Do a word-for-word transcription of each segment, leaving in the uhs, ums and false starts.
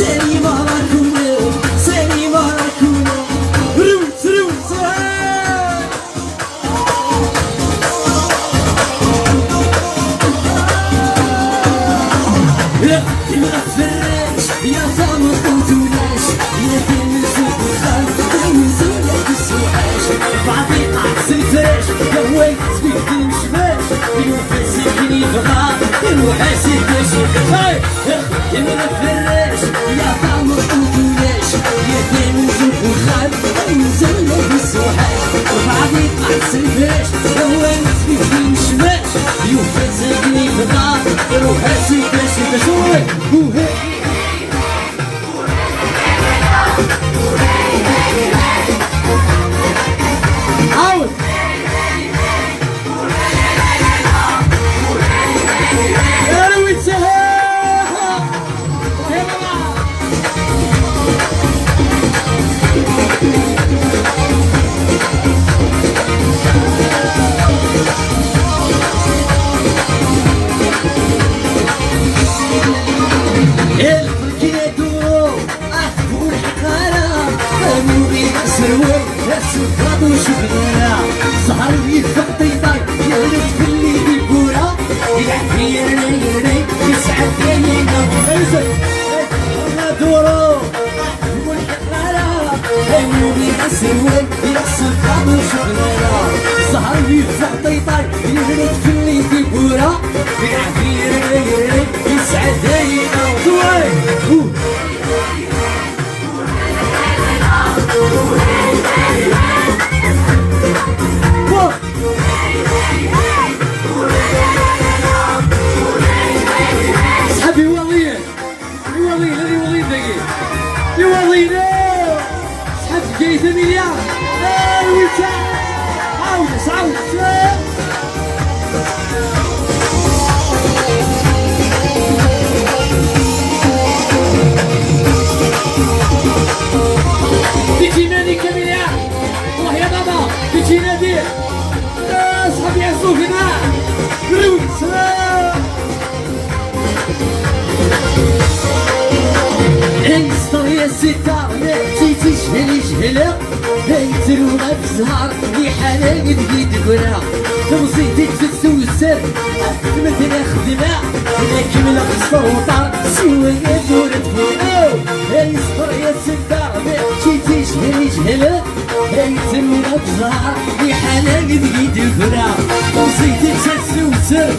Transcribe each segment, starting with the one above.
Sani Maracuja, Sani Maracuja, roots, roots, hey! Iqqim ɣef rrac, ya tameṭṭut ulac, ya timenzu n uxxam, timenzu n usuḥac. Baɛḍ iqeɛɛed s lefrac, yehwa-t sbibben mecmac, yufa-t akken yebɣa, iruḥ-as-id d acu. Hey! Iqqim ɣef rrac, ya tameṭṭut ulac, ya timenzu n uxxam, timenzu n usuḥac. Baɛḍ iqeɛɛed s lefrac, yehwa-t sbibben mecmac, yufa-t akken yebɣa, iruḥ-as-id d acu, d acu. Uhi! Arwi ttehha! Aserwal, asebbaḍ ur cukkeɣ ara. Ẓẓher yeffeɣ ṭiṭay, yerra-d fell-i tiwwura. Iɛeddi yerna yerna, yesɛedda-yi-neɣ. Duru, ur ḥeqq ara. Amuɣ-i aserwal, asebbaḍ ur cukkeɣ ara. Ẓẓher yeffeɣ ṭiṭay, yerra-d fell-i tiwwura. Iɛeddi yerna yerna, yesɛedda-yi-neɣ. Duru! Sḥab Iwaḍiyen! Iwaḍiyen, ad Iwaḍiyen dagi! Iwaḍiyen! Sḥab Bgayet Amilya! Arwi-tt! Ɛawed-as, ɛawed-as! Deg iman-ik a Milyaṛ! Wah ya baba! Deg iman-ik! Ah, ṣḥabi ɛeẓẓug-nneɣ! Rewt! Ay sṭer ya sita, la ttiti jhel ijhel. Ay ttru ɣef zzher, liḥala deg-i d-ggreɣ. Temẓi-d tfet tewser, tmetla xedmeɣ. La kemmleɣ s tewṭer, siwa ad ur tfuru. Ay sṭer ya sita, la ttiti jhel ijhel. Ay ttru ɣef zzher, liḥala deg-i d-ggreɣ. Temẓi-d tfet tewser,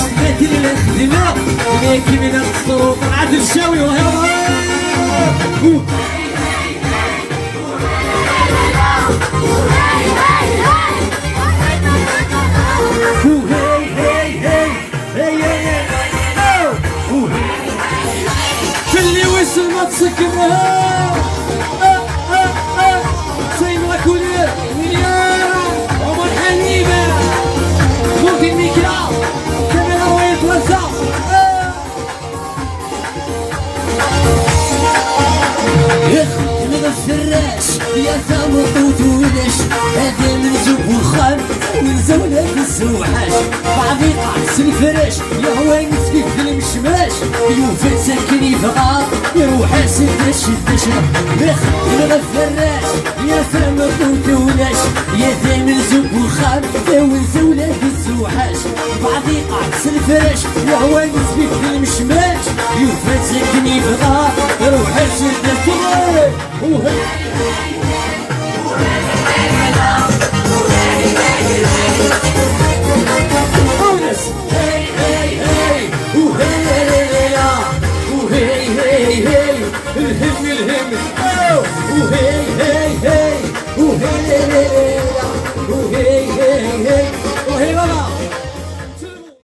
tmetla xedmeɣ. La kemmleɣ s tewṭer, ɛad lcawi, uhiḍ. Fell-i wissen ma tṣeggem. Ah, ah, ah, ah. Sayen la couleur. Ya Omar Ḥanib. Mumkin mikra. Kamera wayeḍ wasa. Ah. Ixeddem ɣef rrac, ya tameṭṭut ulac, ad amenzu n wexxam, amenzu la tessewḥac. Baɛḍ iqeɛɛed s lefrac, yehwa-yas sbibben mecmac, yufa-tt akken yebɣa, iruḥ-as-d acu d acu. Ixeddem ɣef rrac, ya tameṭṭut ulac, ya amenzu n wexxam, amenzu la tessewḥac. Baɛḍ iqeɛɛed s lefrac, yehwa-yas sbibben mecmac, yufa-tt akken yebɣa, iruḥ-as-d acu. Uhi! Uhi! Hey, hey, hey! Uhi, hey, hey, hey! Uhi, hey, hey, hey! Lhem, lhem! Oh! Uhi, hey, hey, hey! Uhi, hey, hey, hey! Uhi, hey, hey, hey! Uhi, baba!